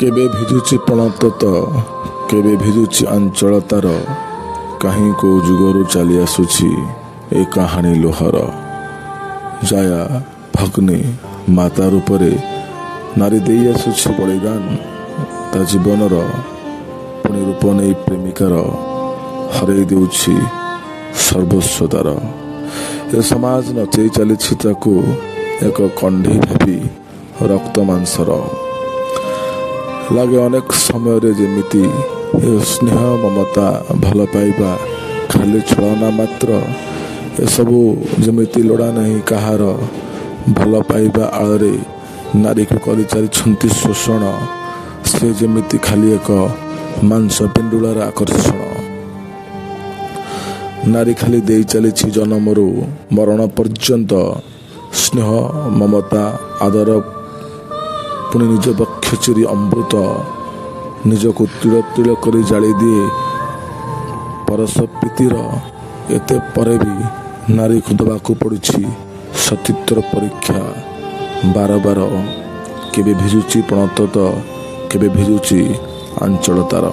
କେବେ ଭିଜୁଛି ପଣତ ତ କେବେ ଭିଜୁଛି ଆଞ୍ଚଳ ତାର। କାହିଁ କେଉଁ ଯୁଗରୁ ଚାଲି ଆସୁଛି ଏ କାହାଣୀ ଲୁହର। ଜାୟା, ଭଗ୍ନୀ, ମାତା ରୂପରେ ନାରୀ ଦେଇ ଆସୁଛି ବଳିଦାନ ତା ଜୀବନର, ପୁଣି ରୂପ ନେଇ ପ୍ରେମିକାର ହରେଇ ଦେଉଛି ସର୍ବସ୍ୱ ତାର। ଏ ସମାଜ ନଚେଇ ଚାଲିଛି ତାକୁ ଏକ କଣ୍ଢେଇ ଭାବି ରକ୍ତ ମାଂସର। ଲାଗେ ଅନେକ ସମୟରେ ଯେମିତି ଏ ସ୍ନେହ, ମମତା, ଭଲ ପାଇବା ଖାଲି ଛଳନା ମାତ୍ର। ଏସବୁ ଯେମିତି ଲୋଡ଼ା ନାହିଁ କାହାର। ଭଲ ପାଇବା ଆଳରେ ନାରୀକୁ କରିଚାଲିଛନ୍ତି ଶୋଷଣ। ସେ ଯେମିତି ଖାଲି ଏକ ମାଂସ ପିଣ୍ଡୁଳାର ଆକର୍ଷଣ। ନାରୀ ଖାଲି ଦେଇ ଚାଲିଛି ଜନ୍ମରୁ ମରଣ ପର୍ଯ୍ୟନ୍ତ ସ୍ନେହ, ମମତା, ଆଦର, ପୁଣି ନିଜ ବକ୍ଷ ଚିରି ଅମୃତ। ନିଜକୁ ତିଳ ତିଳ କରି ଜାଳିଦିଏ ପରଶ ପ୍ରୀତିର। ଏତେ ପରେ ବି ନାରୀକୁ ଦେବାକୁ ପଡ଼ୁଛି ସତୀତ୍ୱର ପରୀକ୍ଷା ବାର ବାର। କେବେ ଭିଜୁଛି ପଣତ ତ କେବେ ଭିଜୁଛି ଆଞ୍ଚଳ ତାର।